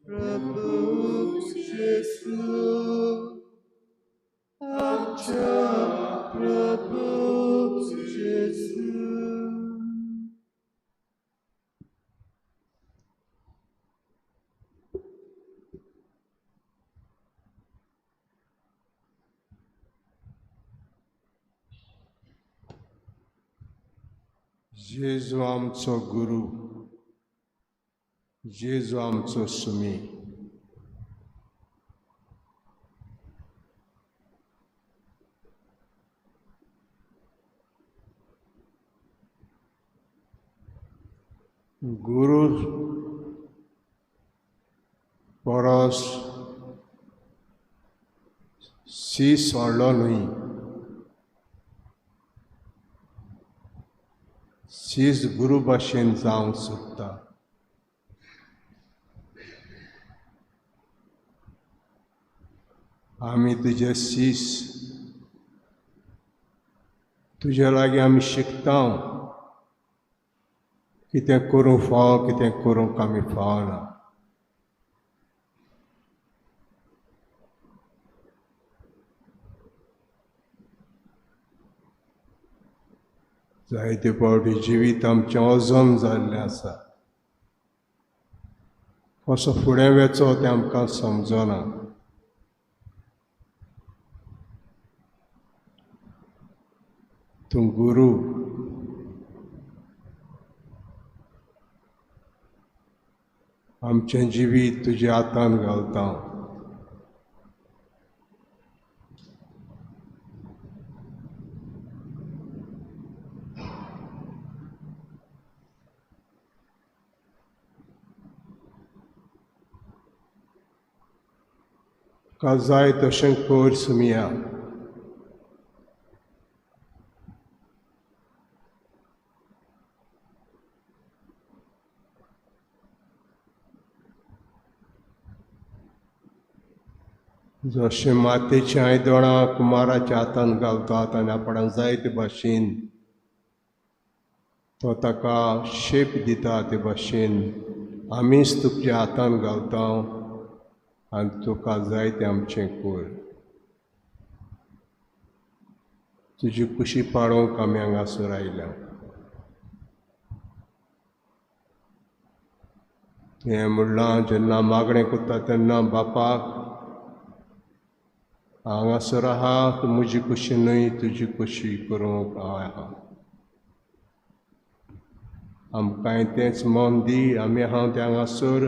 प्रभू जेसू, आमच्या प्रभू जेसू. जेजू आमचो गुरू, जेजू आमचो सुमी. गुरू परस शीस व्हडलो न्हय, शीस गुरू भाशेन जावंक सोदता. आमी तुजे शीस, तुजे लागीं आमी शिकता कितें करूंक फावो, कितें करूंक आमी फावना. जायते फावटी जिवीत आमचें अजम जाल्लें आसा, कसो फुडें वचो तें आमकां समजना. तूं गुरू, आमचें जिवीत तुज्या हातान घालता. तुका जाय तशें कर सुमिया. जशें मातयेचीं आयदनां कुमाराच्या हातान घालतात आनी आपणाक जाय ते भाशेन तो ताका शेप दिता, ते भाशेन आमीच तुमच्या हातान घालता आनी तुका जाय तें आमचें कर. तुजी कुशी पाळोवंक आमी हांगासर आयल्या. तुवें म्हणलां जेन्ना मागणें करता तेन्ना बापाक हांगासर आहा, तूं म्हजी कुशी न्हय तुजी कुशी करूंक हांव आहा. आमकांय तेंच मन दी, आमी आहा ते हांगासर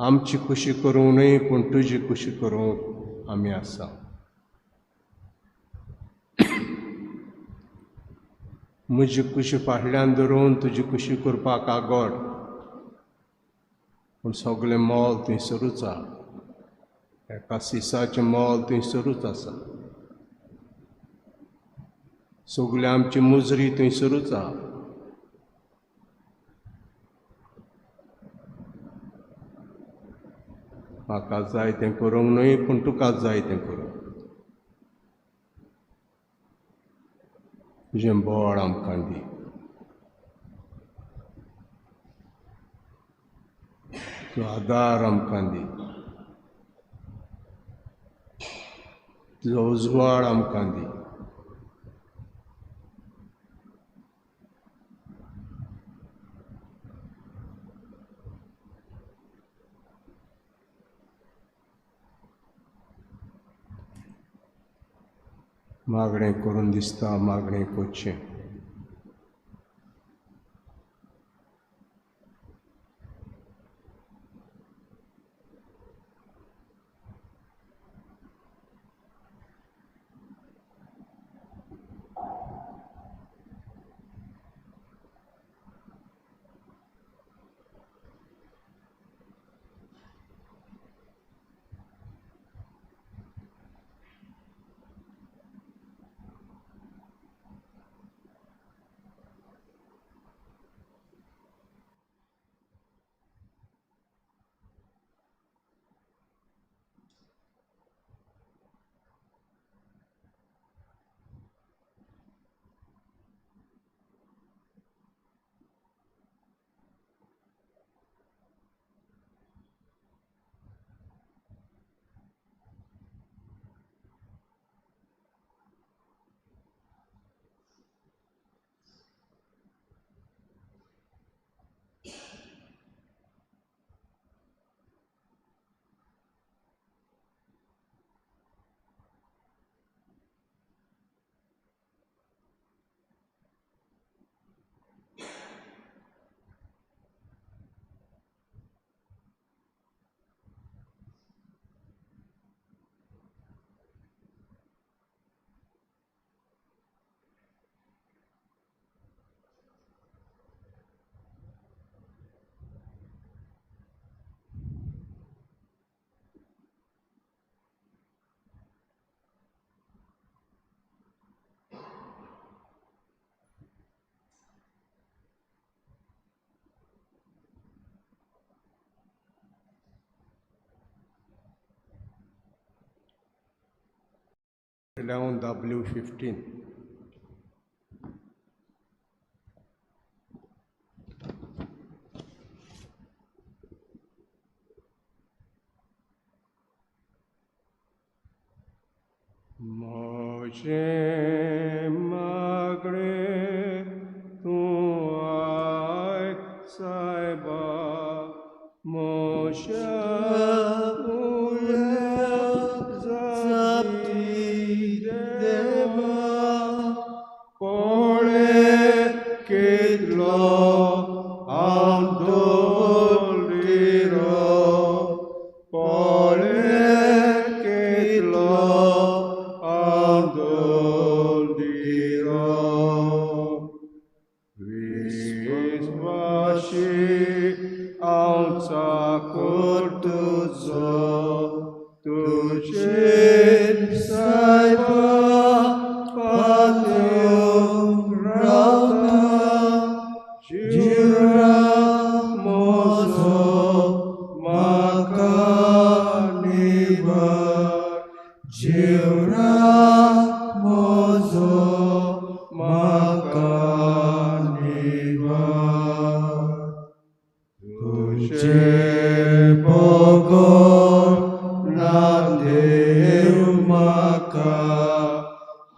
आमची कुशी करूंक न्हय पूण तुजी कुशी करूंक आमी आसा. म्हजी कुशी फाटल्यान धरून तुजी कुशी करपाक आगोड, पूण सगळें मोल थंयसरूच आहा. एका सिसाचें मोल थंयसरूच आसा, सगळी आमची मुजरी थंयसरूच आहा. म्हाका जाय तें करूंक न्हय पूण तुका जाय तें करूंक. तुजें बळ आमकां दी. तुजो आदार आमकां दी. तुजो उजवाड आमकां दी. मागणें करून दिसता, मागणें करचें. बरयतलें हांव W15. म्हजें मागणें तूं आयक सायबा, म्हज्या उल्याक जाप दी देवा, कोणें केलो हांव दवरिरो, कोणें केलो हांव दवरिरो. विस्वाशी हांव चाकर तुजो, तुजेर सायबा पातयेवन रावता, जिवरा म्हजो म्हाका निवार, जिवरा म्हजो म्हाका निवार. तुजे बगर ना देव म्हाका,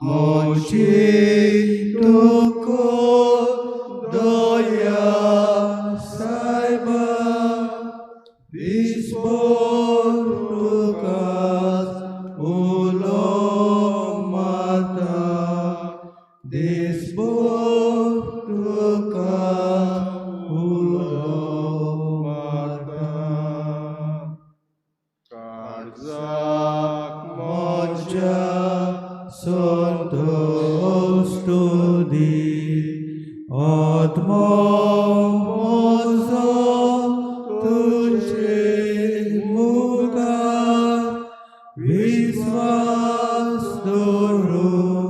म्हजी तुका दया सायबा, दिसभर तुकाच उलो मारता, दिसभर तुकाच उलो मारता. काळजाक म्हज्या संतोश तूं दी, आत्मो म्हजो तुजे मुखार विस्वास दवरून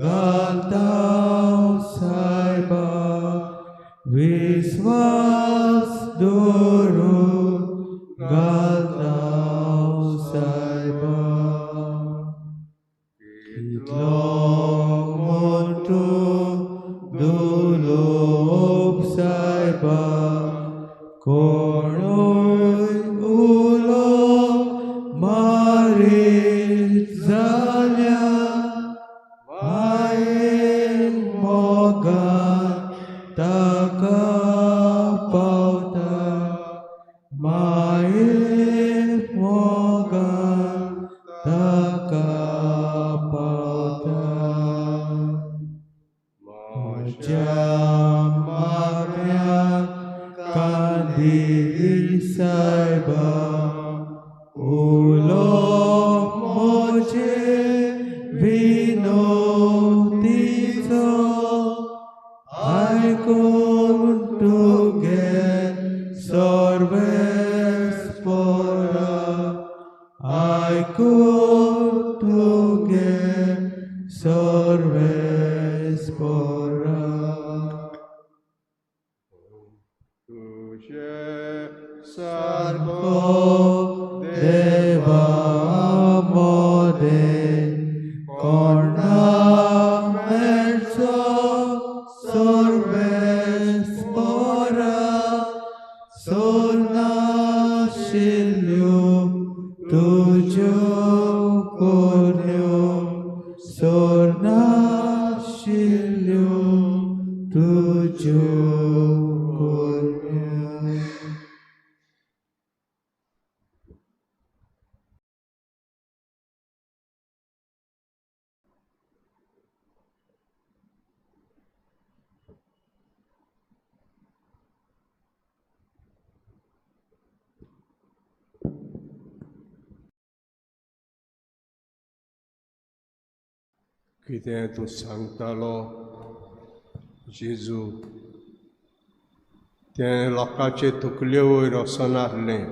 घालता सायबा, विस्वास दवरून घालता सायबा. कितलो म्हूण तूं दुलोब सायबा, कोणूय उलो मारीत जाल्यार मायेन मोगान ताका पावता, मायेन मोगान ताका पावता. म्हज्या मागण्याक कान दी सायबा, उलो म्हजे विनवतीचो आयकून तुगे सर्वेस्परा, आयकून तुगे सर्वेस्परा. तुजे सारको सारको देवा मोदें कोणा मेळचो सर्वेस्परा, सोरनाशिल्ल्यो तुज्यो करण्यो, सोरनाशिल्ल्यो तुज्यो करण्यो. कितें तूं सांगतालो जेजू, तें लोकांचे तकले वयर वचनासलें,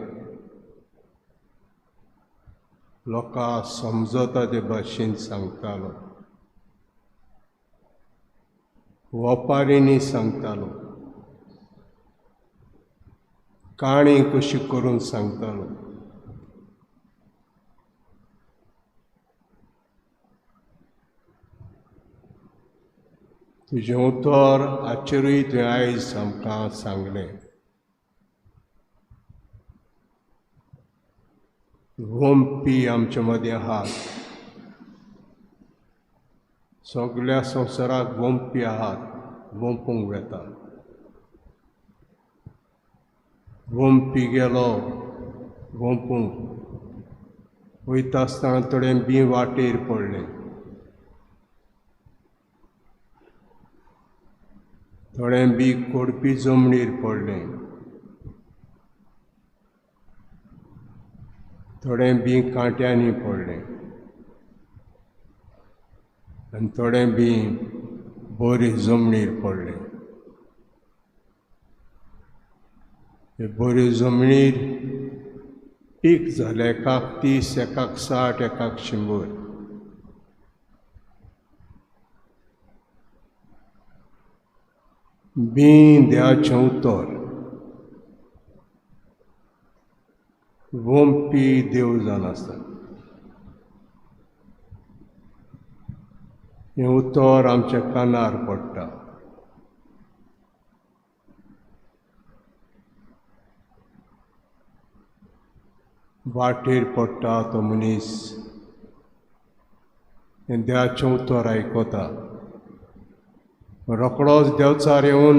लोकां समजता ते भाशेन सांगतालो, वपारींनी सांगतालो, काणी कशी करून सांगतालो. तुजें उतर हाचेरूय तुवें आयज आमकां सांगलें. गोमपी आमचे मदें आहात, सगळ्या संवसाराक गोमपी आहात, गोमपूंक वेता. गोमपी गेलो गोमपूंक, वयता आसतना थोडें बीं वाटेर पडलें, थोडें बी कोडपी जमनीर पडलें, थोडें बी कांट्यांनी पडलें आनी थोडें बी बरी जमनीर पडलें. हे बरी जमनीर पीक जालें, एकाक 30, एकाक 60, एकाक 100. बीं देवाचें उतर, गोमपी देव जावन आसा. हें उतर आमच्या कानार पडटा. वाटेर पडटा तो मनीस हें देवाचें उतर आयकता, रोकडोच देवचार येवन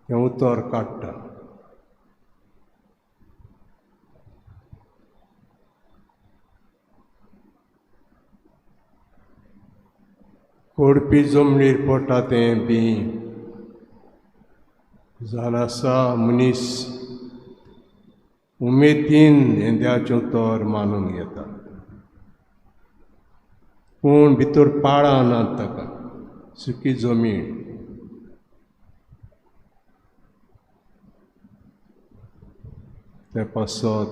हें उतर काडटा. कोडपी जमनीर पडटा तें बीं जावन आसा मनीस उमेदीन हें देवाचें उतर मानून घेता, पूण भितर पाळां नात ताका, सुकी जमीन. ते पासत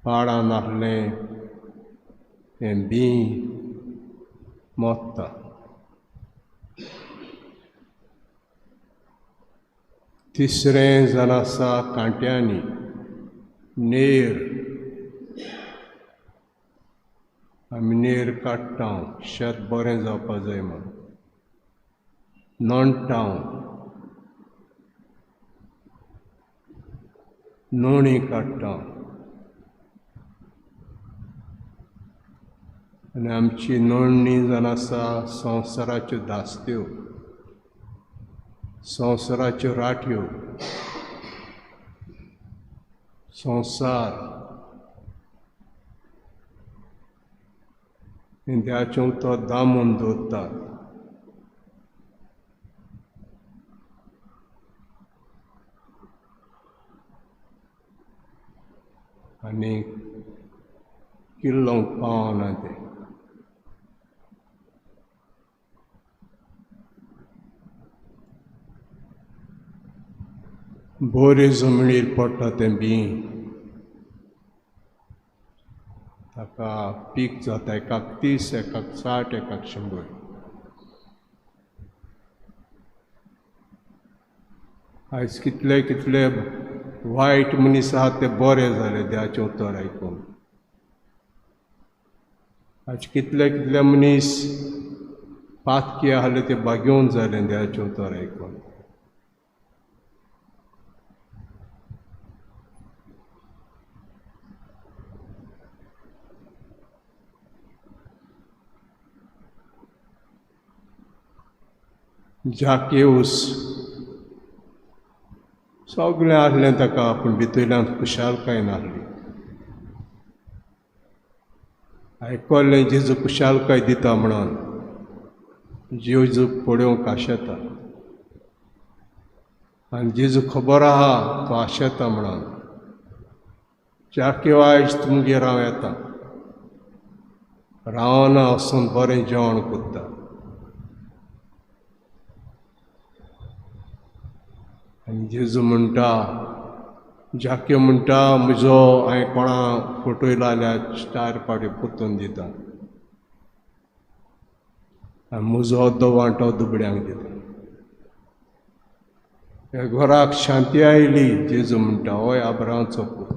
पाळां नासलें हें बीं मोत्ता. तिसरें जावन आसा कांट्यांनी, नेर. आमी नेर काडटा, शेत बरें जावपा जाय म्हूण नणटा, नोणी काडटा आनी आमची नोंदणी जावन आसा संवसाराच्यो धास्त्यो, संवसाराच्यो राठयो, संवसार. देवाचें उतर दामून दवरता. आनी किल्लोंक पावना तें. बरे जमनीर पडटा तें बीं, ताका पीक जाता, एकाक 30, एकाक 60, एकाक 100. आयज कितले कितले वायट मनीस आहात ते बरे जाले देवाचें उतर आयकून. आयज कितले कितले मनीस पातकी आहले ते बागेवन जाले देवाचें उतर आयकून. जाकेवस सगळें आहलें ताका, पूण भितरल्यान खुशालकाय नासली. आयकल्लें जेजू खुशालकाय दिता म्हणून जेजू पळोवंक आशेता आनी जेजू खबर आहा तो आशेता म्हणून जाकेव आयज तुमगेर हांव येता, रावना वचून बरें जेवण करता. आनी जेजू म्हणटा, जाक्यो म्हणटा, म्हजो हांवें कोणा फटयलो जाल्यार 4 पाटी परतून दिता आनी म्हजो अर्दो वांटो दुबड्यांक दिता. ह्या घराक शांती आयली, जेजू म्हणटा, होय आब्रांचो पूत.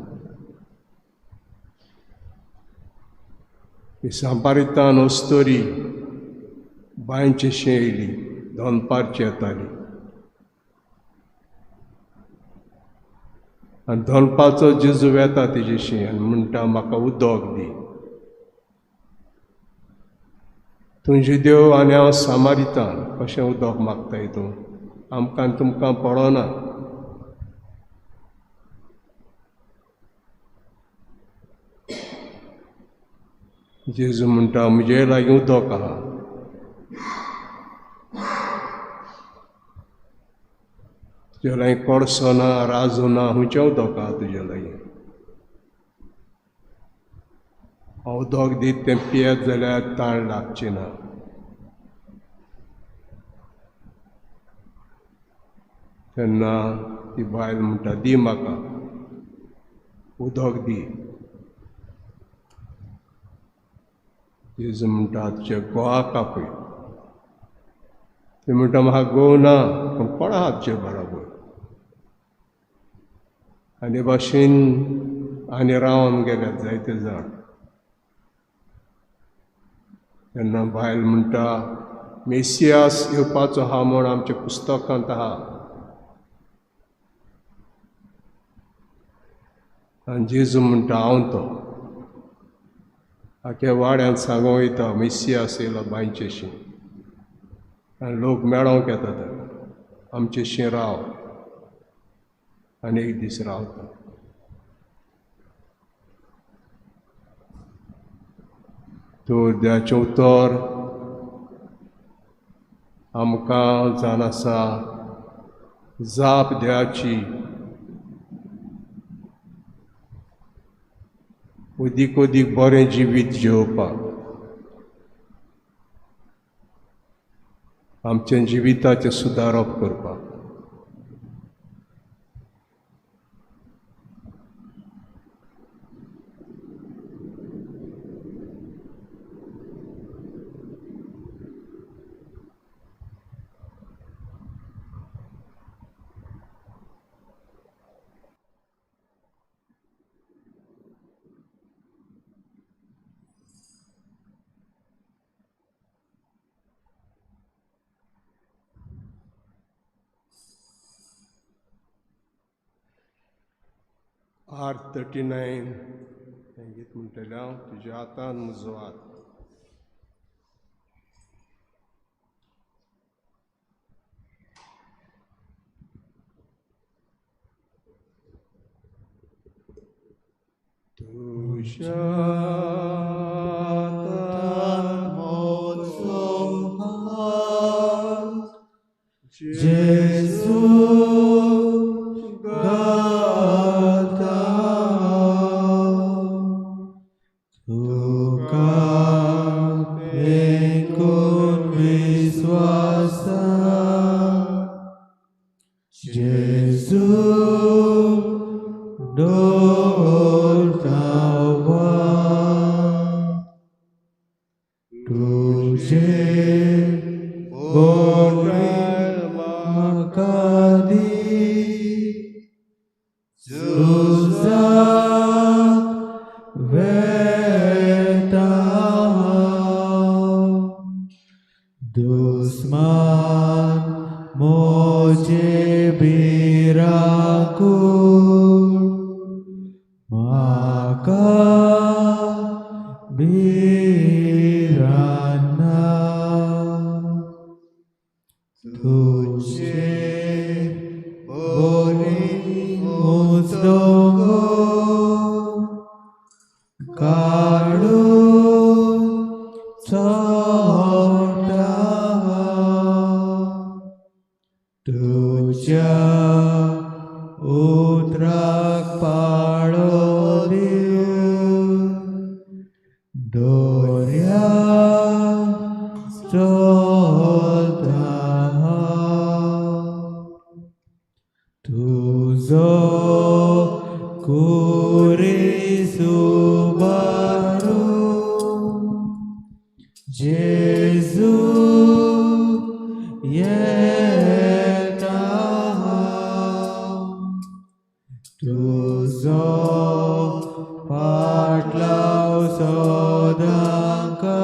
सांपारितान अस्तोरी बांयचे शें येयली, दनपारची येताली आनी दनपारचो जेजू वेता तेजेशी आनी म्हणटा म्हाका उदक दी. तुजी देव आनी हांव सामारितान, कशें उदक मागताय तूं? आमकां तुमकां पडना. जेजू म्हणटा म्हजे लागीं उदक आहा. तुजे लागीं कोळसो ना, राजो ना, खंयचें उदक आहा तुजे लागीं? हांव उदक दीत तें पियेत जाल्यार ताण लागची ना. तेन्ना ती बायल म्हणटा दी म्हाका उदक दी. जेजू म्हणटा तुज्या घोवाक आपय. ती म्हणटा म्हाका घोव ना, पूण कोण आहा तुजे बरोबर? आनी भाशेन आनी रावन गेल्यात जायते जाण. तेन्ना बायल म्हणटा मेसियास येवपाचो आहा म्हूण आमच्या पुस्तकांत आहा. आनी जेजू म्हणटा हांव तो. आख्या वाड्यांत सांगूंक वयता मेसियास येयलो बांयचेशी आनी लोक मेळोंक येता ताका, आमचेशी राव. आनी एक दीस रावता. तर देवाचें उतर आमकां जाण आसा जाप देवाची अदीक अदीक बरें जिवीत जिवपाक, आमचें जिविताचें सुदारप करपाक. R39 हें गीत म्हणटलें हांव, तुज्या हातान म्हजो हात. तुज्या हातान म्हजो हात, जेजू गाता तुका तेंकून विस्वासा, जेजू दवरता तुजे बरें म्हाका दी, झुजाक वेता दुस्मान म्हजे भिरांकूळ, म्हाका भिरांत ना. तुजे बरें उंच दोंगर काडून चडटा, तुज्या उतराक पाळो दिवन दर्या चलता. तुजो कुरीस उबारून जेजू येता, तुजो फाटलाव सदांकाळ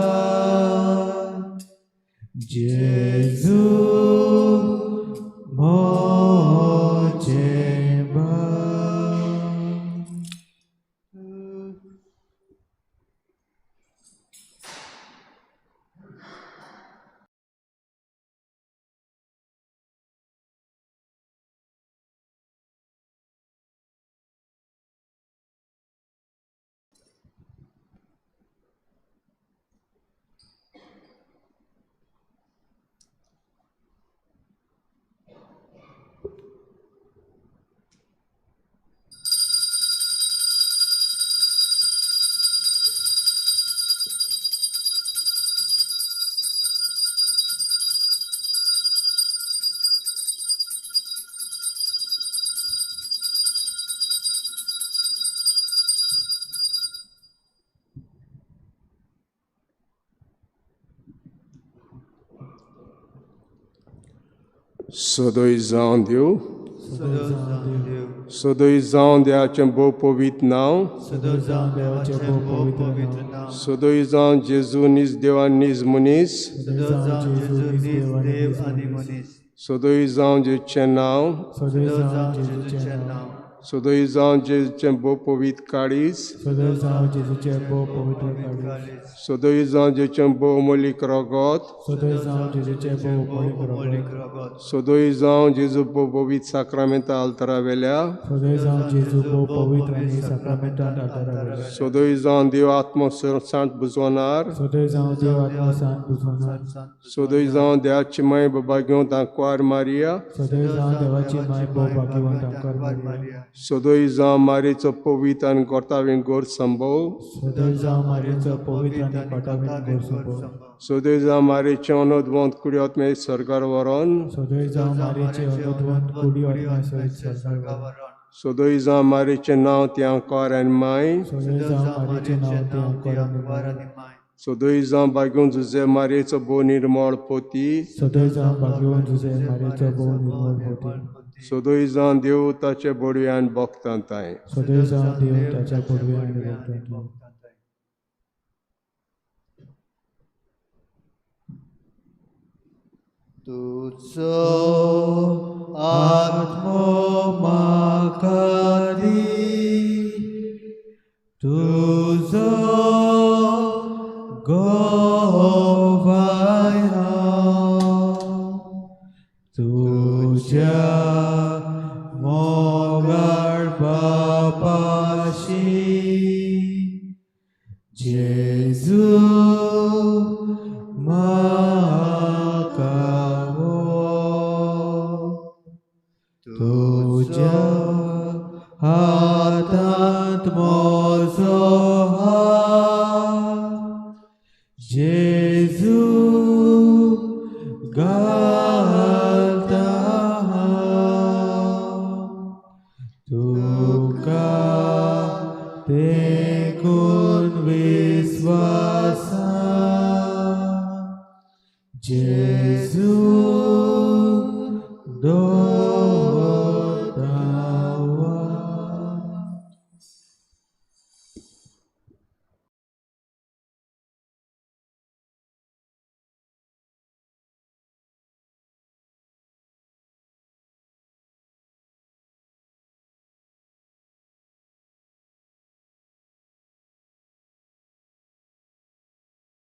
सदय जावन देव, सदय जावन देवाचें भोव पवित्र नांव, सदय जावन देवाचें भोव पवित्र नांव, सदय जावन जेजू नीज देव आनी नीज मनीस, सदय जावन जेजू नीज देव आनी मनीस, सदय जावन जेजूचें नांव, सदय जावन जेजूचें नांव, सदय जावन जेजूचें भोव पवित्र काळीज, सदय जावन जेजूचें भोव पवित्र काळीज, सदय जावन जेजूचें भोव अमोलीक रगत, सदय जावन जेजूचें भोव अमोलीक रगत, सदय जावन जेजू भोव पवित्र साक्रामेंता आल्तरा वेल्या, सदय जावन जेजू भोव पवित्र आनी साक्रामेंतांत आल्तरा, सदय जावन देव आत्मो सांत बुजवणार, सदय जावन देव आत्मो सांत बुजवणार, सदय जावन देवाची माय बाबा घेवन तांकवार मारिया, सदय जावन देवाची माय भोव भाग्यवंत आंकर मारिया, सदय जावन मारियेचो पवित्र आनी गोर्तावीन गोर संभव, सदय जावन मारियेचो पवित्र आनी कोटावीन गोर संभव, सदय जावन मारियेचें अनोदवंत कुडी आत्मे सरकार व्हरोन, सदय जावन मारियेचें अनोदवंत कुडी आत्म्या सयत सरकार व्हरोन, सदय जावन मारियेचें नांव ती आंकवार आनी माय, सदय जावन मारियेचें नांव ती आंकवार आनी माय, सदय जावन भाग्यवंत जुजे मारियेचो भोव निर्मळ पोती, सदय जावन भाग्यवंत जुजे मारियेचो भोव निर्मळ पोती, सदय जावन देव ताचे बडवे आनी भक्तांताय, सदय जावन देव ताच्या बडवे आनी भक्तांताय. तुजो आत्मो म्हाका दी, तुजो गोवाय हांव, तुज्या मोगाळ बापाशी जेजू म्हाका वो, तुज्या हातांत म्हजो हात जेजू घालता हांव, तुका ते